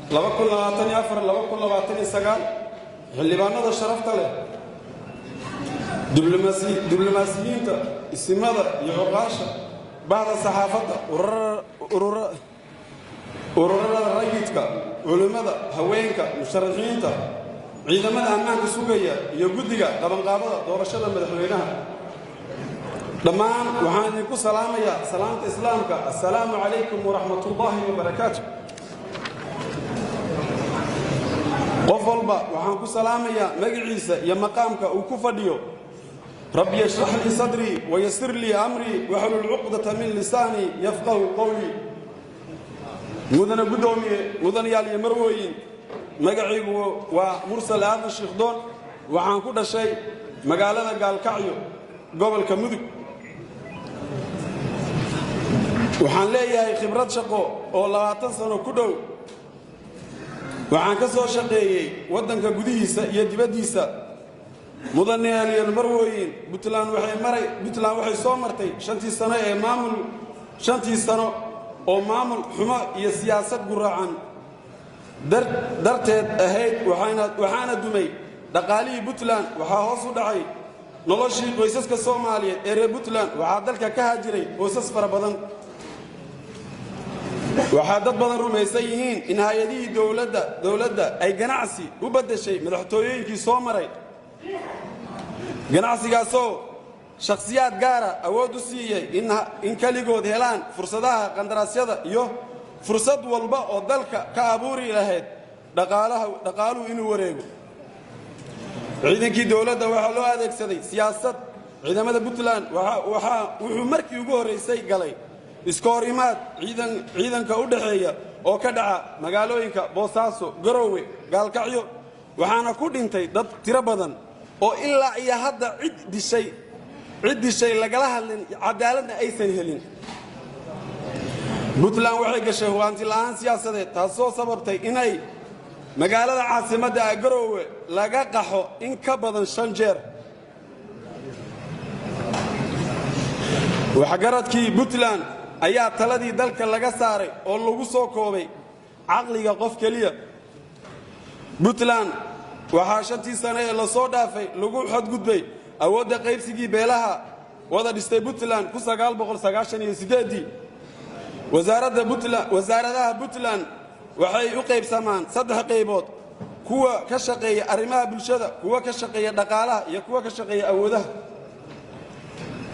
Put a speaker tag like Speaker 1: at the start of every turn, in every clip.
Speaker 1: 2024 2029, xildhibaanada sharafta leh, diblomaasiyiinta, isimada iyo cuqaasha, bahda saxaafadda, ururada rayidka, culimmada, haweenka, musharaxiinta, ciidamada ammaanka sugaya iyo guddiga qabanqaabada doorashada madaxweynaha, dhammaan waxaan idinku salaamayaa salaamta Islaamka: assalaamu calaykum waraxmatullaahi wabarakaatu. Qof walba waxaan ku salaamayaa magaciisa iyo maqaamka uu ku fadhiyo. Rabbi yashrax lii sadrii wayasir lii amrii waxlul cuqdata min lisaanii yafqahu qowlii. Mudane guddoomiye, mudanayaal iyo marwooyin, magacaygu waa Mursal Aadan Shiikhdoon. Waxaan ku dhashay magaalada Gaalkacyo, gobolka Mudug. Waxaan leeyahay khibrad shaqo oo 20 sano ku dhow. Waxaan ka soo shaqeeyey waddanka gudihiisa iyo dibaddiisa. Mudanayaal iyo marwooyin, Puntland waxay soo martay 5-tii sano oo maamul xumo iyo siyaasad guraacan darteed ahayd. Waxaana dumay dhaqaalihii Puntland, waxaa hoos u dhacay noloshii qoysaska Soomaaliyeed ee reer Puntland, waxaa dalka ka haajiray qoysas fara badan. Waxaa dad badan rumaysan yihiin in hay-adihii dowladda ay ganacsi u beddeshay madaxtooyooyinkii soo maray, ganacsigaasoo shakhsiyaad gaara awood u siiyey in keligood helaan fursadaha qandaraasyada iyo fursad walba oo dalka ka abuuri lahayd dhaqaaluhu inuu wareego. Ciidankii dowladda waxaa loo adeegsaday siyaasad. Ciidamada Puntland wuxuu markii ugu horraysay galay iska hor imaad ciidanka u dhexeeya oo ka dhaca magaalooyinka Boosaaso, Garoowe, Gaalkacyo, waxaana ku dhintay dad tiro badan oo ilaa iyo hadda cid dishay lagala hadlin, cadaaladna aysan helin. Puntland waxay gashay hubaanti la'aan siyaasadeed, taasoo sababtay inay magaalada caasimadda ah Garoowe laga qaxo in ka badan 5 jeer. Waxgaradkii Puntland ayaa taladii dalka laga saaray oo lagu soo koobay caqliga qof keliya. Puntland waxaa 5-tii sano ee lasoo dhaafay lagu xadgudbay awoodda qaybsigii beelaha wada dhistay Puntland 1998-dii. Wasaaradaha Puntland waxay u qaybsamaan saddex qaybood: kuwa ka shaqeeya arrimaha bulshada, kuwa ka shaqeeya dhaqaalaha iyo kuwa ka shaqeeya awoodaha.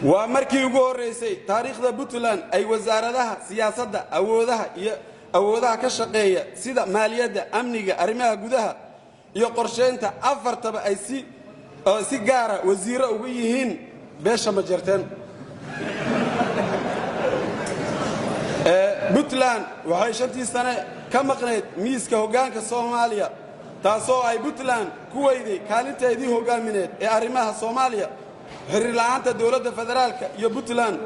Speaker 1: Waa markii ugu horraysay taariikhda Puntland ay wasaaradaha siyaasadda, awoodaha iyo awoodaha ka shaqeeya sida maaliyadda, amniga, arrimaha gudaha iyo qorshaynta afartaba ay si gaara wasiirro uga yihiin beesha Majeerteen. Puntland waxay 5-tii sane ka maqnayd miiska hoggaanka Soomaaliya, taasoo ay Puntland ku weyday kaalinteedii hoggaamineed ee arrimaha Soomaaliya. Xiriir la'aanta dowladda federaalka iyo Puntland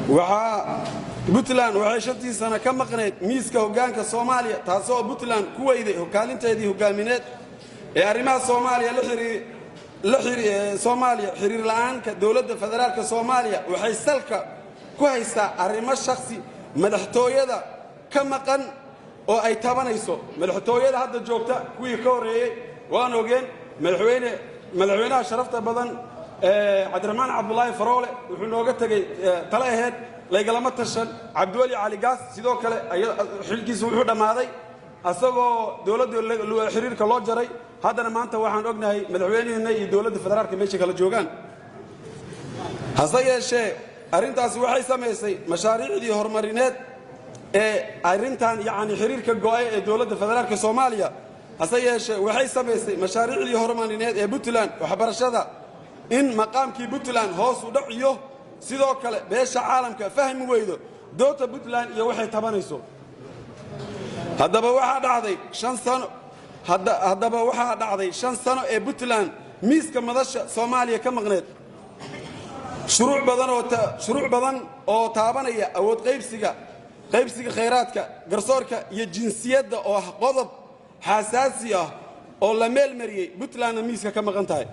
Speaker 1: waxaa Puntland waxay 5-tii sano ka maqnayd miiska hoggaanka Soomaaliya, taasoo Puntland ku weyday kaalinteedii hoggaamineed ee arrimaha Soomaaliya la Soomaaliya. Xiriir la'aanka dowladda federaalka Soomaaliya waxay salka ku haysaa arrimo shakhsi madaxtooyada ka maqan oo ay tabanayso madaxtooyada hadda joogta. Kuwii ka horreeyey waan ogeen. Madaxweynaha sharafta badan, Cabdiraxmaan Cabdulaahi Faroole, wuxuu nooga tegey tale aheyd laygalama tashan. Cabdiweli Cali Gaas sidoo kale xilkiisu wuxuu dhammaaday asagoo dowladda xiriirka loo jaray. Haddana maanta waxaan ognahay madaxweyneheenna iyo dowladda federaalka meesha kala joogaan. Hase yeeshee, arrintaasi waxay samaysay mashaariicdii horumarineed ee arrintan, yacni xiriirka go'ay ee dowladda federaalka Soomaaliya, hase yeeshee waxay samaysay mashaariicdii horumarineed ee Puntland, waxbarashada, in maqaamkii Puntland hoos u dhac iyo sidoo kale beesha caalamka fahmi weydo doodda Puntland iyo waxay tabanayso. Haddaba waxaa dhacday 5 sano ee Puntland miiska madasha Soomaaliya ka maqneed. Shuruuc badan oo taabanaya awood qaybsiga, qaybsiga khayraadka, garsoorka iyo jinsiyadda oo ah qodob xasaasi ah oo la meel mariyey, Puntlandna miiska ka maqan tahay.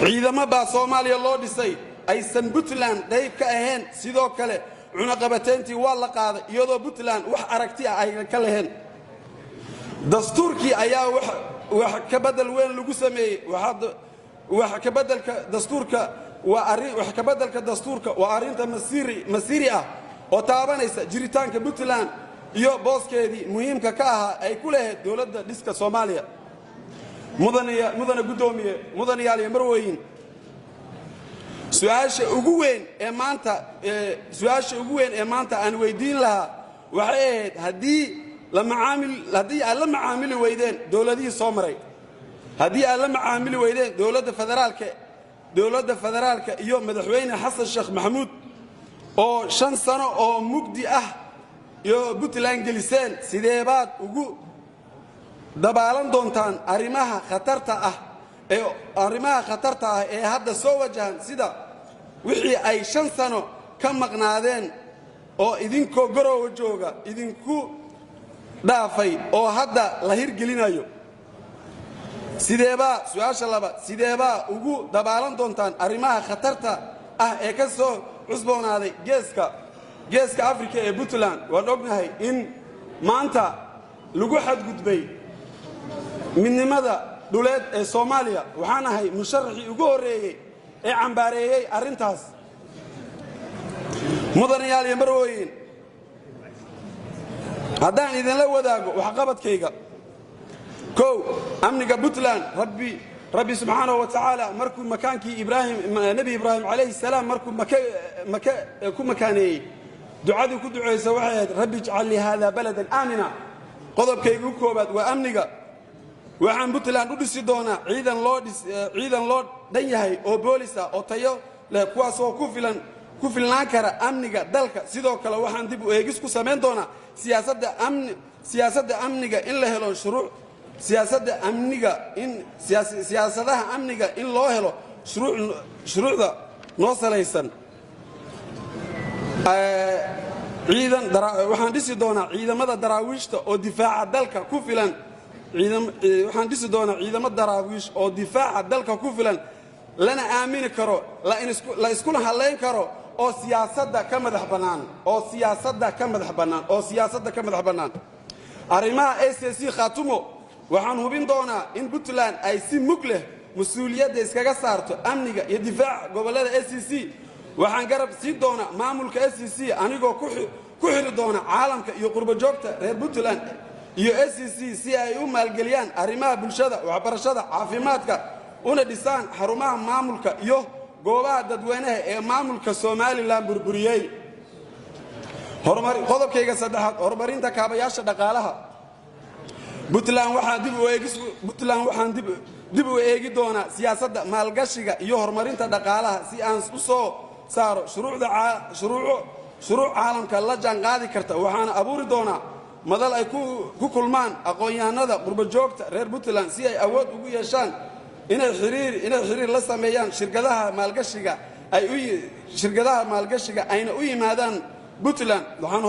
Speaker 1: Ciidamo baa Soomaaliya loo dhisay aysan Puntland qayb ka ahayn. Sidoo kale cunaqabateyntii waa la qaaday iyadoo Puntland wax aragti ah aynan ka lahayn. Dastuurkii ayaa wax ka bedel weyn lagu sameeyey. Wax ka beddelka dastuurka waa arrin, wax ka beddelka dastuurka waa arrinta masiiri ah oo taabanaysa jiritaanka Puntland iyo booskeedii muhiimka ka ahaa ay ku lahayd dowladda dhiska Soomaaliya. Mudane guddoomiye, mudanayaal iyo marwooyin, su-aasha ugu weyn ee maanta aan weydiin lahaa waxay ahayd: haddii aad la macaamili weydeen dowladihii soo maray, haddii aad la macaamili weydeen dowladda federaalka iyo Madaxweyne Xasan Sheekh Maxamuud oo 5 sano oo mugdi ah iyo Puntland geliseen, sideebaad ugu dabaalan doontaan arrimaha khatarta ah ee hadda soo wajahan, sida wixii ay 5 sano ka maqnaadeen oo idinkoo Garoowa jooga idinku dhaafay oo hadda la hirgelinayo? Sideebaa, su-aasha labaad, sideebaa ugu dabaalan doontaan arrimaha khatarta ah ee ka soo cusboonaaday Geeska Afrika ee Puntland? Waan ognahay in maanta lagu xadgudbay midnimada dhuleed ee Soomaaliya. Waxaan ahay musharaxii ugu horreeyey ee cambaareeyey arrintaas. Mudanayaal iyo marwooyin, haddaan idinla wadaago waxqabadkayga: kow, amniga Puntland. Rabbi subxaanahu wa tacaala markuu makaankii Ibraahim, Nebi Ibraahim calayhi salaam, markuu Make ku makaaneeyey, ducadii ku ducaysa waxay ahayd: "Rabbi ijcal lii haada baladan aamina." Qodobkayga u koobaad waa amniga. Waxaan Puntland u dhisi doonaa ciidan loo dhan yahay oo boolis ah oo tayo leh, kuwaasoo ku filnaan kara amniga dalka. Sidoo kale waxaan dib u eegis ku samayn doonaa siyaasadda amniga in la helo shuruuc siyaasadda amniga in siyaasadaha amniga in loo helo shuruucda noo salaysan. Ciidan waxaan dhisi doonaa ciidamada daraawiishta oo difaaca dalka ku filan. Waxaan dhisi doonaa ciidamo daraawiish oo difaaca dalka ku filan, lana aamini karo, la iskuna hadlayn karo, oo siyaasadda ka madax bannaan, oo siyaasadda ka madax bannaan, oo siyaasadda ka madax bannaan. Arrimaha SSC Khaatumo, waxaan hubin doonaa in Puntland ay si mug leh mas-uuliyadda iskaga saarto amniga iyo difaaca gobollada SSC. Waxaan garab siin doonaa maamulka SSC anigoo ku xiri doona caalamka iyo qurbo joogta reer Puntland iyo SSC si ay u maalgeliyaan arrimaha bulshada, waxbarashada, caafimaadka, una dhisaan xarumaha maamulka iyo goobaha dadweynaha ee maamulka Somaliland burburiyey. Qodobkayga saddexaad, horumarinta kaabayaasha dhaqaalaha Puntland. Puntland waxaan dib u eegi doonaa siyaasadda maalgashiga iyo horumarinta dhaqaalaha si aan u soo saaro shuruuc caalamka la jaanqaadi karta. Waxaana abuuri doonaa madal ay ku kulmaan aqoon-yahanada qurbojoogta reer Puntland si ay awood ugu yeeshaan inay xiriir la sameeyaan shirkadaha maalgashiga ayna u yimaadaan Puntland. Waxaan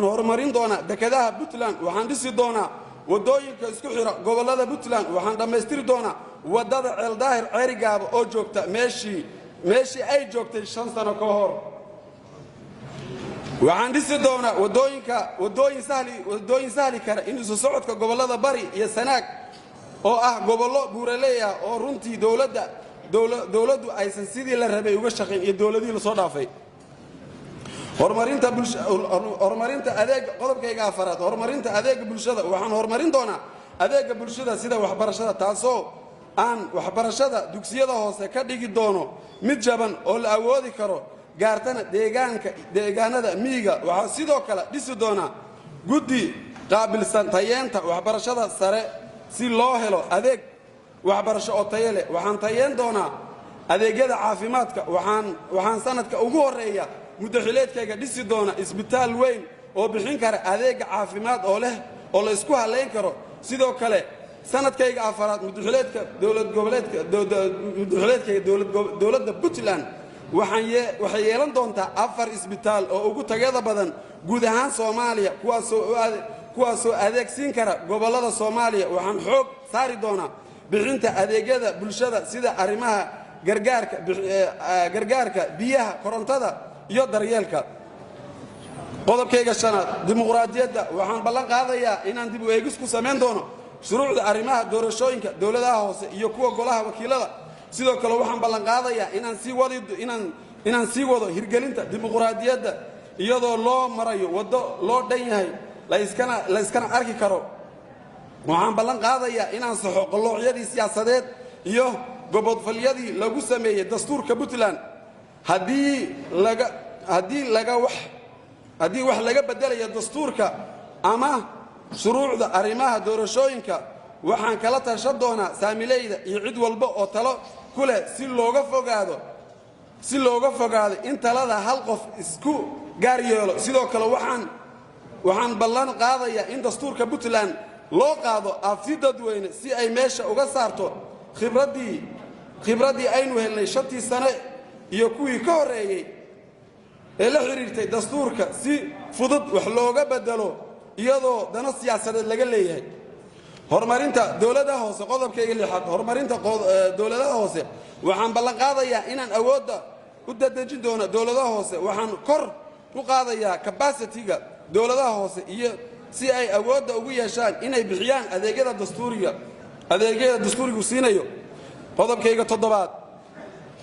Speaker 1: horumarin doonaa dekedaha Puntland. Waxaan dhisi doonaa waddooyinka isku xira gobollada Puntland. Waxaan dhammaystiri doonaa waddada Ceeldaahir Ceerigaaba oo joogta meeshii ay joogtay 5 sano ka hor. Waxaan dhisi doonaa wadooyinka waddooyin sahli kara in isu socodka gobollada Bari iyo Sanaag oo ah gobollo buuraley ah oo runtii dowladdu aysan sidii la rabay uga shaqayn iyo dowladihii lasoo dhaafay. Horumarinta adeega. Qodobkayga afaraad, horumarinta adeega bulshada. Waxaan horumarin doonaa adeega bulshada sida waxbarashada, taasoo aan waxbarashada dugsiyada hoose ka dhigi doono mid jaban oo la awoodi karo, gaartana deegaanada miyiga. Waxaa sidoo kale dhisi doonaa guddi qaabilsan tayeenta waxbarashada sare si loo helo adeeg waxbarasho oo tayo leh. Waxaan tayeen doonaa adeegyada caafimaadka. Waxaan sanadka ugu horreeya muddaxileedkayga dhisi doona isbitaal weyn oo bixin kara adeega caafimaad oo leh oo la isku halayn karo. Sidoo kale sanadkayga afaraad muddaxileedka dowlad goboleedka muddaxileedkayga dowladda Puntland waxay yeelan doontaa afar isbitaal oo ugu tayada badan guud ahaan Soomaaliya, kuwaasoo adeegsiin kara gobollada Soomaaliya. Waxaan xoog saari doonaa Bixinta adeegyada bulshada sida arrimaha gargaarka, gargaarka biyaha, korontada iyo daryeelka. Qodobkayga shanaad, dimuqraadiyadda. Waxaan ballan qaadayaa inaan dib u eegis ku samayn doono shuruucda arrimaha doorashooyinka dowladaha hoose iyo kuwa golaha wakiilada. Sidoo kale waxaan ballan qaadayaa inaan sii wado hirgelinta dimuqraadiyadda iyadoo loo marayo waddo loo dhan yahay, la iskana arki karo. Waxaan ballan qaadayaa inaan saxo qalloocyadii siyaasadeed iyo gaboodfalyadii lagu sameeyey dastuurka Puntland. Haddii wax laga beddelayo dastuurka ama shuruucda arrimaha doorashooyinka, waxaan kala tashan doonaa saamileyda iyo cid walba oo talo ku leh si looga fogaado in talada hal qof isku gaar yeelo. Sidoo kale waxaan ballan qaadayaa in dastuurka Puntland loo qaado afti dadweyne si ay meesha uga saarto khibraddii aynu helnay 5-tii sane iyo kuwii ka horreeyey ee la xidhiirtay dastuurka si fudud wax looga beddelo iyadoo dano siyaasadeed laga leeyahay. Horumarinta dowladaha hoose, qodobkayga lixaad, horumarinta dowladaha hoose. Waxaan ballan qaadayaa inaan awoodda u dadejin doono dowladaha hoose. Waxaan kor u qaadayaa capacity-ga dowladaha hoose iyo si ay awoodda ugu yeeshaan inay bixiyaan adeegyada dastuurigu siinayo. Qodobkayga toddobaad,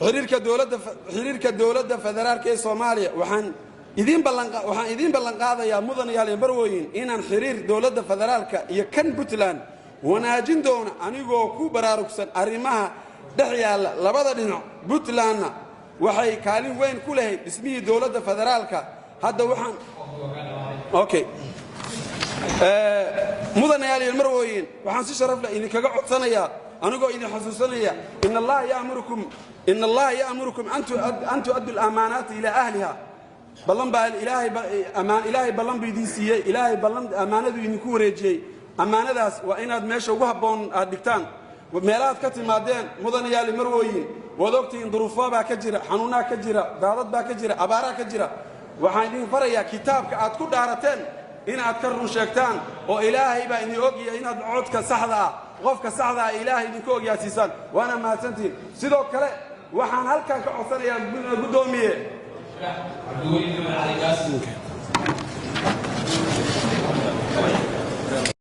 Speaker 1: xiriirka dowladda federaalka ee Soomaaliya. Waxaan idiin ballan qaadayaa, mudanayaal, marwooyin, inaan xiriir dowladda federaalka iyo kan Puntland wanaajin doono, anigoo ku baraarugsan arrimaha dhex yaalla labada dhinac. Puntlandna waxay kaalin weyn ku lahayd dhismihii dowladda federaalka. Hadda waxaan, okay, mudanayaal iyo marwooyin, waxaan si sharaf leh idinkaga codsanayaa, anigoo idin xasuusanaya, إن الله يأمركم أن تؤدوا الأمانات إلى أهلها. Ballan baa Ilaahay, amaan Ilaahay ballan buu idin siiyey. Ilaahay ballan ammaanadu idinku wareejiyey. Ammaanadaas waa inaad meesha ugu habboon aad dhigtaan. Meelahaad ka timaadeen, mudanayaal, marwooyin, waad ogtihiin, duruufo baa ka jira, xanuunaa ka jira, daadad baa ka jira, abaaraa ka jira. Waxaan idin farayaa kitaabka aad ku dhaarateen inaad ka run sheegtaan, oo Ilaahay baa idin ogyahay inaad codka saxda ah, qofka saxda ah Ilaahay idinku ogyaasiisaan. Waana mahadsantihiin. Sidoo kale waxaan halkan ka codsanayaa, guddoomiye.
Speaker 2: Cabdiweli Maxamed Cali Gaas.